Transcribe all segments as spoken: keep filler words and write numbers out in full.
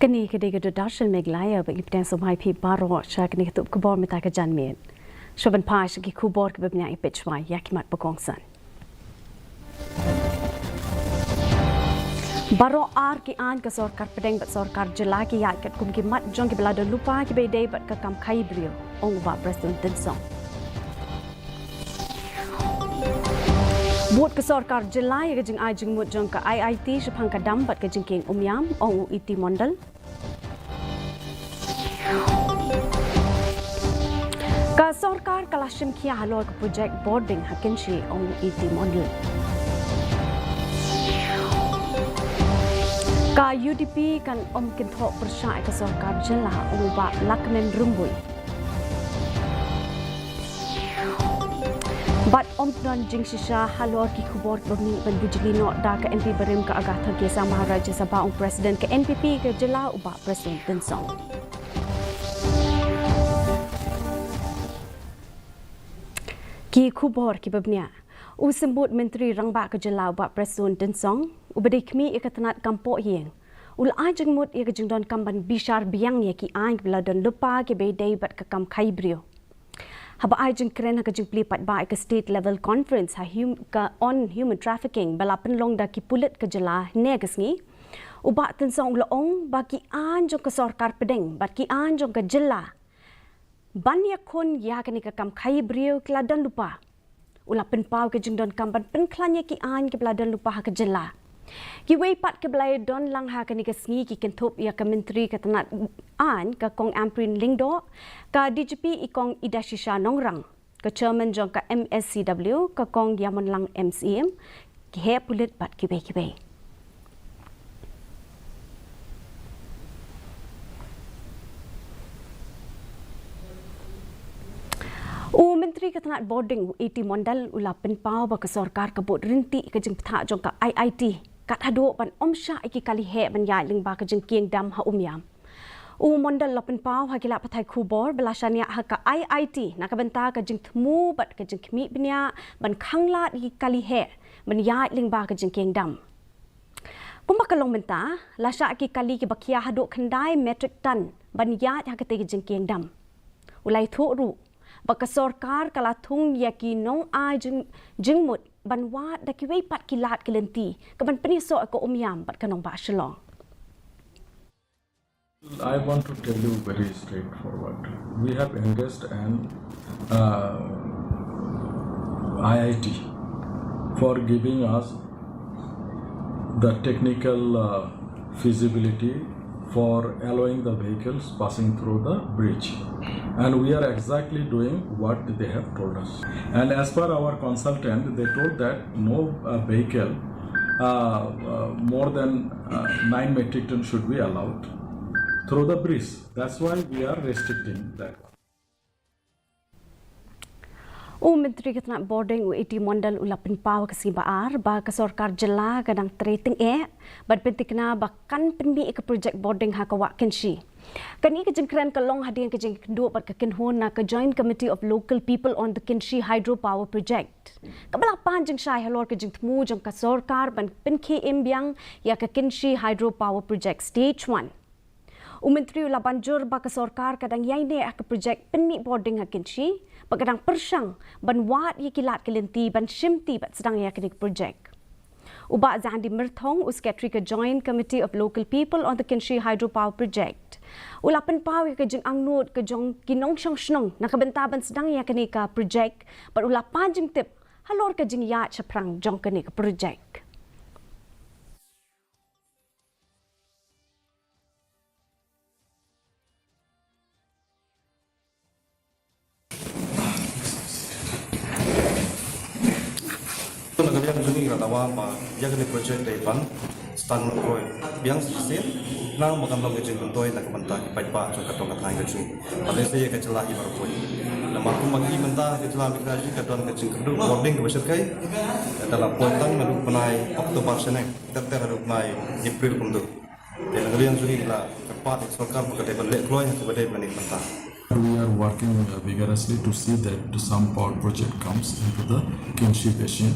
Kane ka dei ka Doordarshan Meghalaya, ba ngi pdiang sngewbha ïa phi baroh sha kane ka tup khubor mynta ka janmiet. Shuwa ban phai sha ki khubor kiba bniah, ïa peit shuwa ïa ki mat ba kongsan. Baroh ar ki aiñ ka sorkar pdeng bad sorkar jylla ki ïaid katkum ki mat jong kiba la don lypa kiba ïadei bad ka kam khaïi briew, ong u Bah Prestone Tynsong. Bud ka sorkar jylla ïa ka jingai jingmut jong ka I I T shaphang ka dam bad ka jingkieng umïam, ong u E T Mondal. Ka sorkar ka la shim khia halor ka projek bording ha Kynshi, ong E T Mondal. Ka U D P kan ym kynthoh pyrshah ïa ka sorkar jylla, ong u Bah Lahkmen Rymbui. Bad ym don jingshisha halor ki khubor kiba mih ban bujli noh da ka M P barim ka Agatha Khesang Maharajasabha, ong President ka N P P ka jylla u Bah Prestone Tynsong. Ki khubor kiba bniah. U Symbud Myntri Rangbah ka jylla u Bah Prestone Tynsong, uba dei khmih ïa ka tnat kam poh ïing, u la ai jingmut ïa ka jingdonkam ban bishar biang ïa ki aiñ kiba la don lypa kiba ïadei bad ka kam khaïi briew. Haba ai jingkren ha ka jingplie paidbah ïa ka State Level Conference ha hum-, ka on human trafficking ba la pynlong da ki pulit ka jylla hynne ka sngi, u Bah Tynsong u la ong ba ki aiñ jong ka sorkar pdeng bad ki aiñ jong ka jylla ban ïakhun ïa kane ka kam khaïi briew ki la don lypa. U la pynpaw ka jingdonkam ban pynkhlaiñ ïa ki aiñ kiba la don lypa ha ka jylla. Kiwei pat kiba la ïadon lang ha kane ka sngi ki kynthup ïa ka Myntri ka tnat aiñ ka Kong Ampareen Lyngdoh, ka D G P i Kong Idashisha Nongrang, ka Chairman jong ka M S C W ka Kong Ïamonlang M C M, ki heh pulit bad kiwei kiwei. U Myntri ka tnat bording u E T Mondal u la pynpaw ba ka sorkar ka bud ryntih ka jingbthah jong ka I I T kat haduh ban ym shah ïa ki kali heh ban ïaid lyngba ka jingkieng dam ha Umiam. U Mondal la pynpaw ha ki lad pathai khubor ba la shaniah ha ka I I T na ka bynta ka jingthmu bad ka jingkhmih bniah ban khanglad ïa ki kali heh ban ïaid lyngba ka jingkieng dam. Kumba ka long mynta, la shah ki kali kiba khia haduh khyndai metric ton ban ïaid ha katei ka jingkieng dam. U la ïathuh ruh ba ka sorkar ka la thung ïa ki nongai jing-, jingmut ban wad da kiwei pat ki lad ki lynti kaban pynïasoh ïa ka Umiam bad ka nongbah Shillong. I want to tell you very straightforward. We have engaged an, uh, I I T for giving us the technical, uh, feasibility for allowing the vehicles passing through the bridge. And we are exactly doing what they have told us. And as per our consultant, they told that no, uh, vehicle, uh, uh, more than, uh, nine metric ton should be allowed through the bridge. That's why we are restricting that one. U Myntri ka tnat bording u E T Mondal u la pynpaw ha ka sngi ba ar ba ka sorkar jylla ka dang trei tyngeh ban pynthikna ba kan pynmih ïa ka projek bording ha ka wah Kynshi. Kane ka jingkren ka long hadien ka jingïakynduh bad ka kynhun na ka Joint Committee of Local People on the Kynshi Hydropower Project, kaba la pan jingshai halor ka jingthmu jong ka sorkar ban pynkhie im biang ïa ka Kynshi Hydropower Project Stage one. U Myntri u la ban jur ba ka sorkar ka dang ïaineh ha ka projek pynmih bording ha Kynshi, ba ka dang pyrshang ban wad ïa ki lad ki lynti ban shimti bad sdang ïa kane ka projek. U Bah Zahandi Myrthong, u Secretary ka Joint Committee of Local People on the Kynshi Hydropower Project, u la pynpaw ïa ka jingangnud ka jong ki nongshong shnong na ka bynta ban sdang ïa kane ka projek, bad u la pan jingtip halor ka jingïaid shaphrang jong kane ka projek. To na ka liang jong ngi ngi la dawa ba ïa kane project dei ban start noh kloi biang shisien, khnang ba kan long ka jingmyntoi na ka bynta ki paidbah jong ka dong ka thaiñ ka jong ngi, bad lehse ïa ka jylla hi baroh kawei. Namar kumba ngi mynta ka jylla Meghalaya ka don ka jingkyrduh bording kaba shyrkhei, ka la poi tang naduh bnai October shaneng ter ter haduh bnai April kumto. Te na ka liang jong ngi la kyrpad ïa ka sorkar ba ka dei ban leh kloi ha kaba dei ban ïa ka bynta. We are working, uh, vigorously to see that some power project comes into the Kynshi Basin.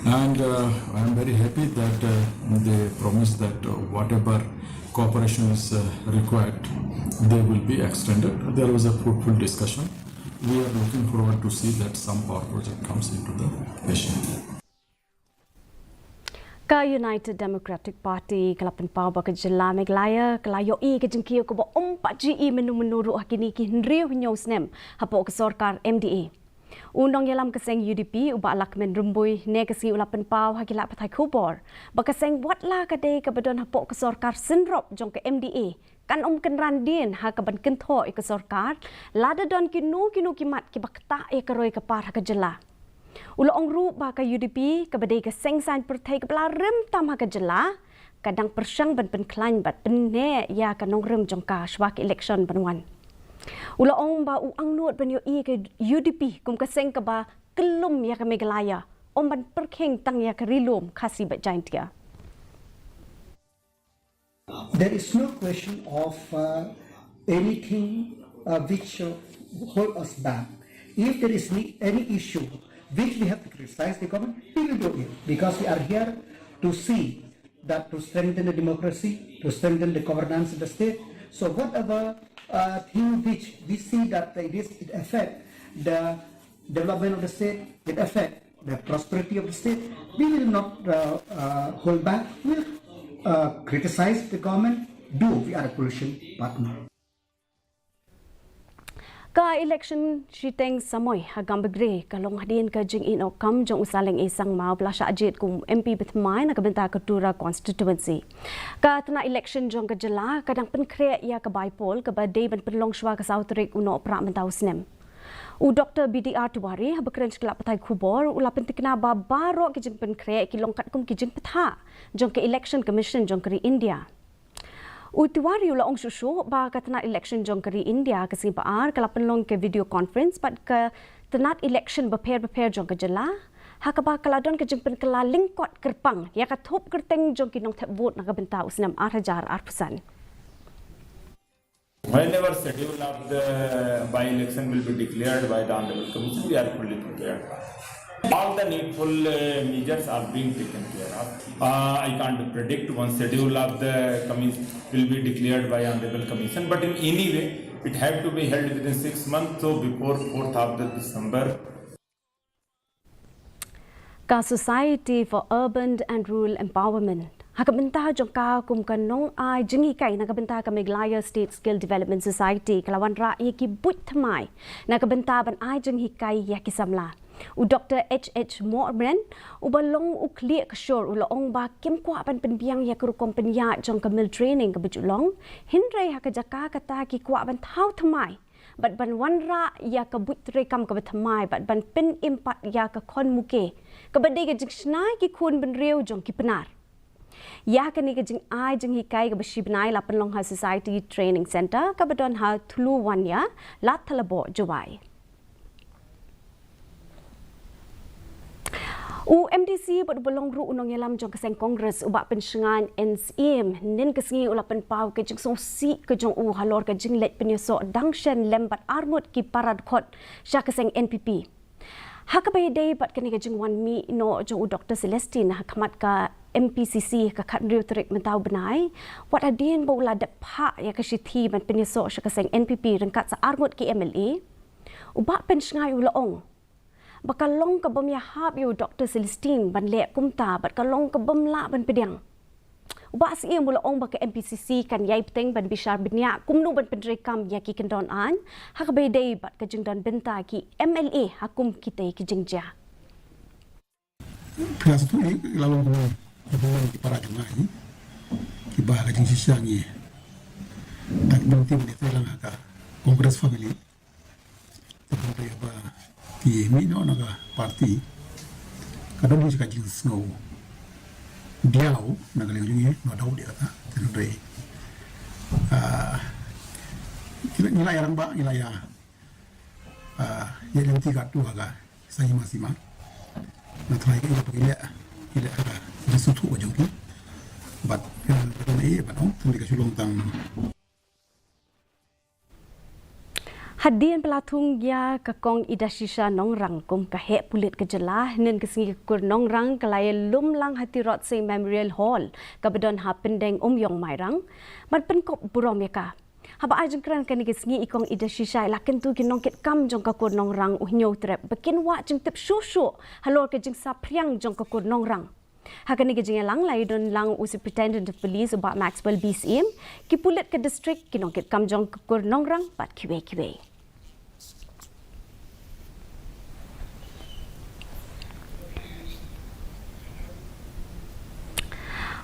And, uh, I am very happy that, uh, the promise that uh, whatever cooperation is uh, required, they will be extended. There was a fruitful discussion. We are looking forward to see that some power project comes into the vision. Ka United Democratic Party ka la pynpaw ba ka jylla Meghalaya ka la ïohi ka jingkiew kaba ym pat ju ïohi mynno mynno ruh ha kine ki hynriew hynñiew snem hapoh ka sorkar M D A. U nongïalam ka seng U D P u Bah Lahkmen Rymbui ne ka sngi u la pynpaw ha ki lad pathai khubor ba ka seng watla ka dei kaba don hapoh ka sorkar synrop jong ka M D A kan ym kynran dien ha kaban kynthoh ïa ka sorkar lada don kino kino ki mat kiba ktah ïa ka roi ka par ha ka jylla. U la ong ruh ba ka U D P kaba dei ka seng saiñ pyrthei kaba la rim tam ha ka jylla ka dang pyrshang ban pynkhlaiñ bad pynneh ïa ka nongrim jong ka shwa ka election ban wan. U la ong ba u angnud ban ïohi ka U D P kum ka seng kaba kyllum ïa ka Meghalaya, ym ban pyrkhing tang ïa ka Ri Lum, Khasi bad Jaintia. There is no question of uh, anything uh, which uh, hold us back. If there is ne- any issue which we have to criticize the government, we will do it because we are here to see that to strengthen the democracy, to strengthen the governance of the state. So whatever uh, thing which we see that it is it affect the development of the state, it affect the prosperity of the state, we will not uh, uh, hold back. We'll uh, criticize the government, do we are a coalition partner. Ka election shiteng samoi ha Gambegre ka long hadien ka jingïehnoh kam jong u Saleng A Sangma ba la shah jied kum M P bathymmai na ka bynta ka Tura constituency. Ka tnat election jong ka jylla ka dang pynkhreh ïa ka bye poll kaba dei ban pynlong shwa ka saw tarik u Nohprah mynta u snem. U Doctor B D R Tiwari haba kren sha ki lad pathai khubor u la pyntikna ba baroh ki jingpynkhreh ki long katkum ki jingpynthah jong ka Election Commission jong ka ri India. U Tiwari u la ong shuh shuh ba ka tnat election jong ka ri India ka sngi ba ar ka la pynlong ka video conference bad ka tnat election bapher bapher jong ka jylla ha kaba ka la don ka jingpynkylla lyngkot kyrpang ïa ka thup kyrteng jong ki nongthep vote na ka bynta u snem ar hajar arphew san. Whenever schedule of the by-election will be declared by the Honorable Commission, we are fully prepared. All the needful uh, measures are being taken care of. Uh, I can't predict when schedule of the commission will be declared by Honorable Commission, but in any way, it have to be held within six months, so before fourth of the December. Ka Society for Urban and Rural Empowerment ha ka bynta jong ka kum ka nong-ai jinghikai na ka bynta ka Meghalaya State Skill Development Society ka la wanrah ïa ki buit thymmai na ka bynta ban ai jinghikai ïa ki samla. U Doctor H H Morbren uba long u khlieh ka shor u la ong ba kim kwah ban pynbiang ïa ka rukom pynïaid jong ka mill training kaba ju long, hynrei ha ka jaka kata ki kwah ban thaw thymmai bad ban wanrah ïa ka buit treikam kaba thymmai bad ban pynim pat ïa ka khon muke kaba dei ka jingshna ïa ki khun bynriew jong ki Pnar. Ïa kane ka jingai jinghikai kaba shi bnai la pynlong ha Society Training Centre kaba don ha Thluwania, Lad Thalaboh, Jowai. U M D C bad uba long ruh u nongïalam jong ka seng Congress u Bah Pynshngaiñ N Syiem hynnin ka sngi u la pynpaw ka jingsngewsih ka jong u halor ka jingleit pynïasoh dang shen lem bad arngut ki para dkhot sha ka seng N P P. Ha kaba ïadei bad kane ka jingwan mih noh jong u Doctor Celestine ha khmat ka M P C C ha ka khathynriew tarik mynta u bnai, wat hadien ba u la dep phah ïa ka shithi ban pynïasoh sha ka seng N P P ryngkat sa arngut ki M L A, u Bah Pynshngaiñ u la ong ba ka long ka bym ïahap ïa u Doctor Celestine ban leh kumta bad ka long ka bym lah ban pdiang. U Bah Syiem u la ong ba ka M P C C kan ïai bteng ban bishar bniah kumno ban pyntreikam ïa ki kyndon aiñ ha kaba ïadei bad ka jingdon bynta ki M L A ha kum kitei ki jingjia. Phi la sngewthuh ïa la long kumno, la long ki para jong nga hi kiba ha ka jingshisha ngi da ki bynta ngi te lang ha ka Congress family. Te hynrei ba ki mih noh na ka party ka don hi ka jingsngew diaw na ka liang jong ngi, no doubt ïa kata. Te hynrei, ah, ngi la, ngi la ïa rangbah, ngi la ïa, ah, ïa lynti katto ha ka sima sima. Nga try ka ïa ka pynleh, ïa ka jingsngewthuh ka jong ki. But, eh, ka don ïa, but ong, tang ka shu long tang Hadien ba la thung ïa ka Kong Idashisha Nongrang kum ka heh pulit ka jylla, hynnin ka sngi ka kur Nongrang ka la ïalum lang ha Tirot Sing Memorial Hall kaba don ha Pyndengumiong, Mairang, ban pynkop burom ïa ka. Haba ai jingkren kane ka sngi, i Kong Idashisha i la kyntu ki nongkitkam jong ka kur Nongrang u Hynñiewtrep ba kin wad jingtip shuh shuh halor ka jingsaphriang jong ka kur Nongrang. Ha kane ka jingïalang la ïadon lang u Superintendent of Police u Bah Maxwell B Syiem, ki pulit ka district, ki nongkitkam jong ka kur Nongrang bad kiwei kiwei.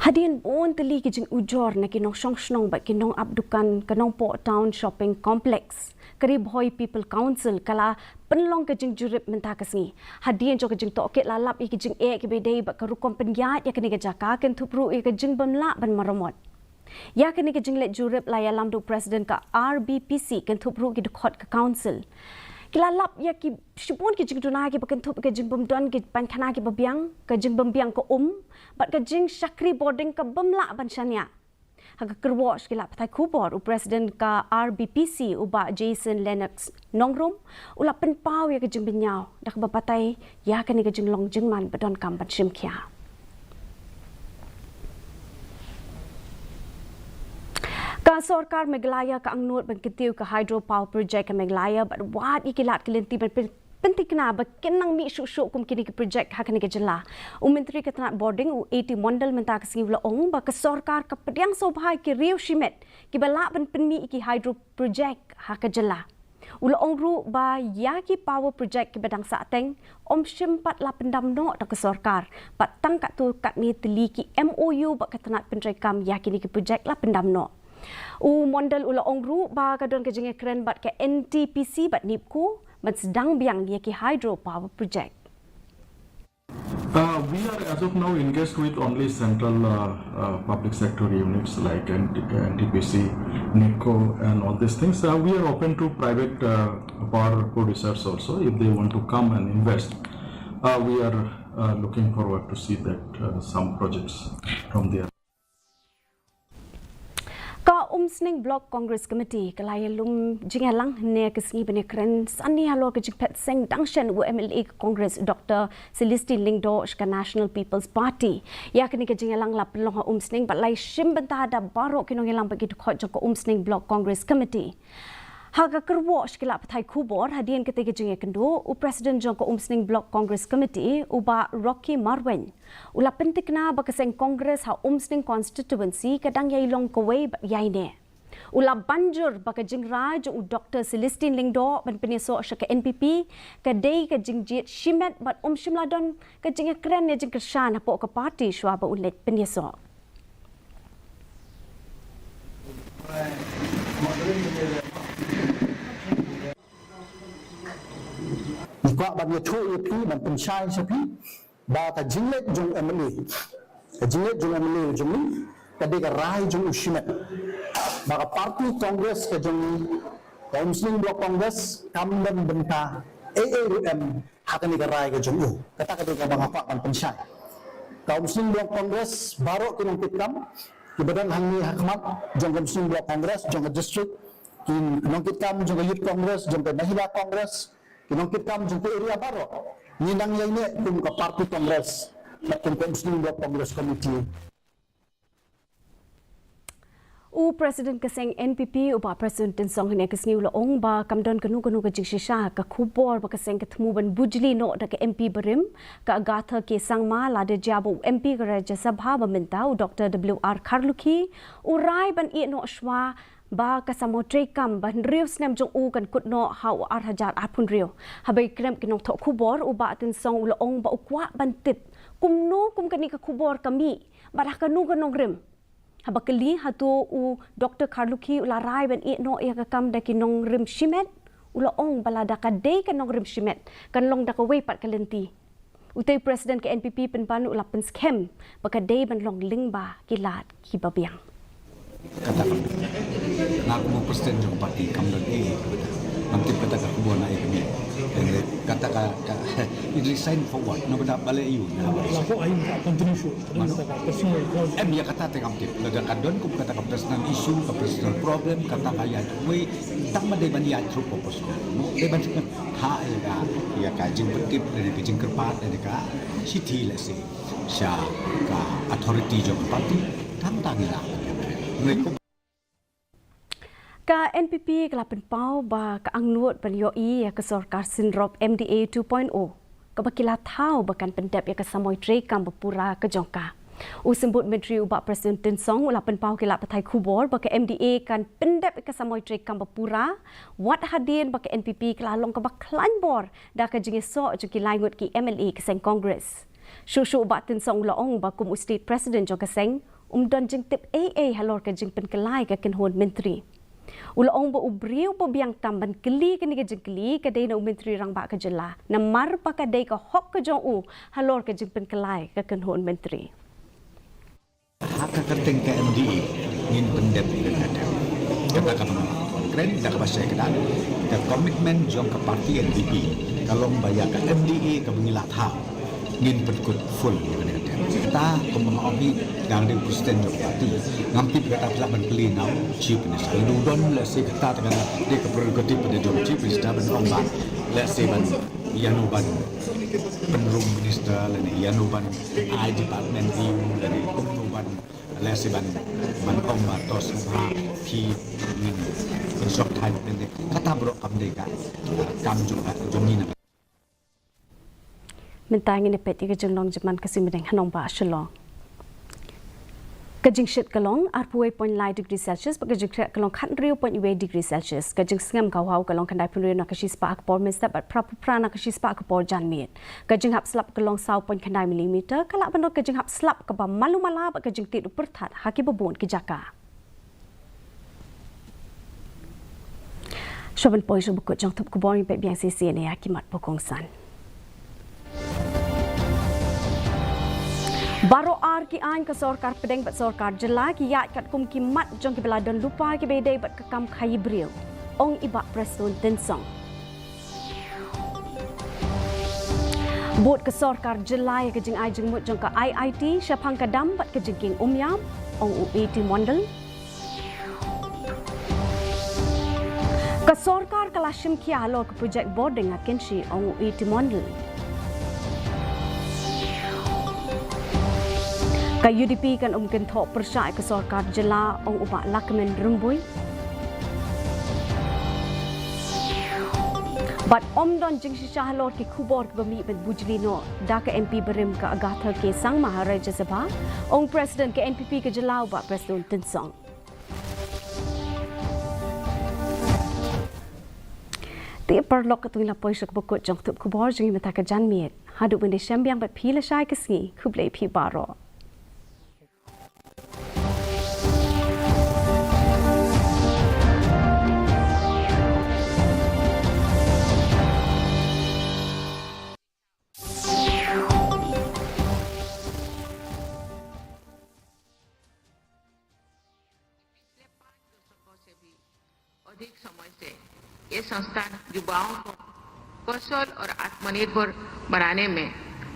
Hadien bun tylli ki jingujor na ki nongshong shnong bad ki nongap dukan, ka Nongpoh Town Shopping Complex, ka Ri Bhoi People Council ka la pynlong ka jingjurip mynta ka sngi. Hadien jong ka jingtohkit la lap ïa ki jingeh kiba dei bad ka rukom pynïaid ïa kane ka jaka, kynthup ruh ïa ka jingbymlah ban maramot. Ïa kane ka jingleit jurip la ïalam da u President ka R B P C, kynthup ruh ki dkhot ka Council. Ki la lap ïa ki shibun ki jingduna kiba kynthup ka jingbymdon ki painkhana kiba biang, ka jingbymbiang ka um, bad ka jingshakri bording ka bymlah ban shaniah. Ha ka kyrwoh sha ki lad pathai khubor, u President ka R B P C u Bah Jason Lennox Nongrum u la pynpaw ïa ka jingbynñiaw da kaba batai ïa kane ka jinglong jingman ba donkam ban shim khia. Ka sorkar Meghalaya ka angnud ban kyntiew ka hydro power project ka Meghalaya bad wad ïa ki lad ki lynti ban pyn- pynthikna ba kin nang mih shuh shuh kum kine ki project ha kane ka jylla. U Myntri ka tnat bording u A T Mondal mynta ka sngi u la ong ba ka sorkar ka pdiang sngewbha ïa ki riew shimet kiba lah ban pynmih ïa ki hydro project ha ka jylla. U la ong ruh ba ïa ki power project kiba dang sahteng, ym shym pat la pyndam noh da ka sorkar, bad tang katto katne tylli ki M O U bad ka tnat pyntreikam ïa kine ki project la pyndam noh. U Mondal u la ong ruh ba ka don ka jingïakren bad ka N T P C bad NEEPCO ban sdang biang ïa ki hydro power project. Uh, we are as of now engaged with only central uh, uh, public sector units like N T, N T P C, NEEPCO, and all these things. Uh, we are open to private uh, power producers also if they want to come and invest. Uh, we are uh, looking forward to see that uh, some projects from there. Ka Umsning Block Congress Committee ka la ïalum jingïalang hynne ka sngi ban ïakren sani halor ka jingphet seng dang shen u M L A ka Congress Doctor Celestine Lyngdoh sha ka National People's Party. Ïa kane ka jingïalang la pynlong ha Umsning bad la ïashim bynta da baroh ki nongïalam bad ki dkhot jong ka Umsning Block Congress Committee. Ha ka kyrwoh sha ki lad pathai khubor hadien katei ka jingïakynduh, u President jong ka Umsning Block Congress Committee u Bah Rocky Marwein u la pynthikna ba ka seng Congress ha Umsning Constituency ka dang ïai long kawei bad ïai neh. U la ban jur ba ka jingrai jong u Doctor Celestine Lyngdoh ban pynïasoh sha ka N P P ka dei ka jingjied shimet bad ym shym la don ka jingïakren ne jingkyrshan hapoh ka party shuwa ba u leit pynïasoh. Ngi kwah ban ïathuh ïa phi ban pynshai sha phi ba ka jingleit jong u M L A, ka jingleit jong u M L A jong ngi ka dei ka rai jong u shimet. Ba ka party Congress ka jong ngi, ka Umsning Block Congress kam don bynta ei ei ruh em ha kane ka rai ka jong u. Kata ka dei kaba nga kwah ban pynshai. Ka Umsning Block Congress baroh ki nongkitkam kiba don hangne ha khmat jong ka Umsning Block Congress jong ka district, ki nongkitkam jong ka Youth Congress, jong ka Mahila Congress, ki nongkitkam jong ka area baroh, ngi nang ïai neh kum ka party Congress bad kum ka Umsning Block Congress Committee. U President ka seng N P P u Bah Prestone Tynsong hynne ka sngi u la ong ba kam don kano kano ka jingshisha ha ka khubor ba ka seng ka thmu ban bujli noh da ka M P barim ka Agatha K Sangma lada jia ba u M P ka Rajya Sabha ba mynta u Doctor W R Kharlukhi u rai ban ïeh noh shuwa ba ka samoi treikam ba hynriew snem jong u kan kut noh ha u ar hajar arphew hynriew. Haba ïakren bad ki nongthoh khubor u Bah Tynsong u la ong ba u kwah ban tip kumno kum kane ka khubor ka mih bad ha kano ka nongrim. Haba kylli hato u Doctor Kharlukhi u la rai ban ïeh noh ïa ka kam da ki nongrim shimet, u la ong ba lada ka dei ka nongrim shimet kan long da kawei pat ka lynti. Utei u President ka N P P pynban u la pynskhem ba ka dei ban long lyngba ki lad kiba biang. Kata ka nga kum u President jong ka party kam don ei ei. Ngam tip kata ka khubor na ïa kane. Kata ka, ka, it resign for what? Naba da ba leh ïa u, naba resign. Em, ïa kata te ngam tip. Lada ka don kum kata ka personal issue, ka personal problem, kata ka ïa wei, tang ba dei ban ïa through proportional. Dei ban ha ïa ka, ïa ka jingpyntip, lane ka jingkyrpad, lane ka shithi, let's say, sha ka authority jong ka party, tang tang ïa. Ka N P P ka la pynpaw ba ka angnud ban ïohi ïa ka sorkar synrop M D A two point oh, kaba ki la thaw ba kan pyndep ïa ka samoi treikam ba pura ka jong ka. U Symbud Myntri u Bah Prestone Tynsong u la pynpaw ki lad pathai khubor ba ka M D A kan pyndep ïa ka samoi treikam ba pura, wat hadien ba ka N P P ka la long kaba khlaiñ bor da ka jingïasoh jong ki lai ngut ki M L A ka seng Congress. Shuh shuh u Bah Tynsong u la ong ba kum u State President jong ka seng, um don jingtip ei ei halor ka jingpynkylla ïa ka kynhun myntri. U la ong ba u briew ba biang tam ban kylli kane ka jingkylli ka dei na u Myntri Rangbah ka jylla, namar ba ka dei ka hok ka jong u halor ka jingpynkylla ïa ka kynhun myntri. Ha ka kyrteng ka M D A ngin pyndep ïa kane. Kata ka pynban kren da kaba shai ka dan, ka commitment jong ka party N P P ka long ba ïa ka M D A kaba ngi la thaw ngin pynkut full ïa kane ka tem. Kata kumba nga ong hi, dang dei u president jong ka party. Ngam tip kata phi lah ban kylli na u chief minister. Lada u don, let's say, kata te ka dei ka prerogative ka dei jong u chief minister ban ong ba, let's say, ban ïa no ban pynrung minister, lane ïa no ban ai department view, lane kumno ban, let's say, ban, ban ong ba to sngewbha phi ngin pynshoh thaiñ, lane kata baroh kam dei ka kam jong ka jong ngi na. Mynta ngin ïa peit ïa ka jinglong jingman ka suiñ bneng ha nongbah Shillong. Ka jingshit ka long arphew wei point lai degree Celsius, bad ka jingkhreh ka long khathynriew point wei degree Celsius. Ka jingsngem ka uhaw ka long khyndai phew hynriew na ka shispah ha ka por mynstep bad phra phew phra na ka shispah ha ka por janmiet. Ka jinghap slap ka long saw point khyndai millimeter, ka lah ban long ka jinghap slap kaba malu mala bad ka jingtied u pyrthat ha kiba bun ki jaka. Shuwa ban poi sha ba kut jong ka thup khubor, ngin peit biang shisha ïa ki mat ba kongsan. Baroh ar ki aiñ ka sorkar pdeng bad sorkar jylla ki ïaid katkum ki mat jong kiba la don lypa kiba ïadei bad ka kam khaïi briew, ong i Bah Prestone Tynsong. Bud ka sorkar jylla ïa ka jingai jingmut jong ka I I T shaphang ka dam bad ka jingkieng Umiam, ong u A T Mondal. Ka sorkar ka la shim khia halor ka projek bording ha Kynshi, ong u A T Mondal. Ka U D P kan ym kynthoh pyrshah ïa ka sorkar jylla, ong u Bah Lahkmen Rymbui. Bad ym don jingshisha halor ki khubor kiba mih ban bujli noh da ka M P barim ka Agatha K Sangma ha Rajya Sabha, ong President ka N P P ka jylla u Bah Prestone Tynsong. Te paralok, katto ngi la poi sha kaba kut jong ka thup khubor jong ngi mynta ka janmiet. Haduh ban ïa shem biang bad phi lashai ka sngi, khublei phi baroh. अधिक समय से ये संस्थान युवाओं को कौशल और आत्मनिर्भर बनाने में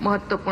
महत्वपूर्ण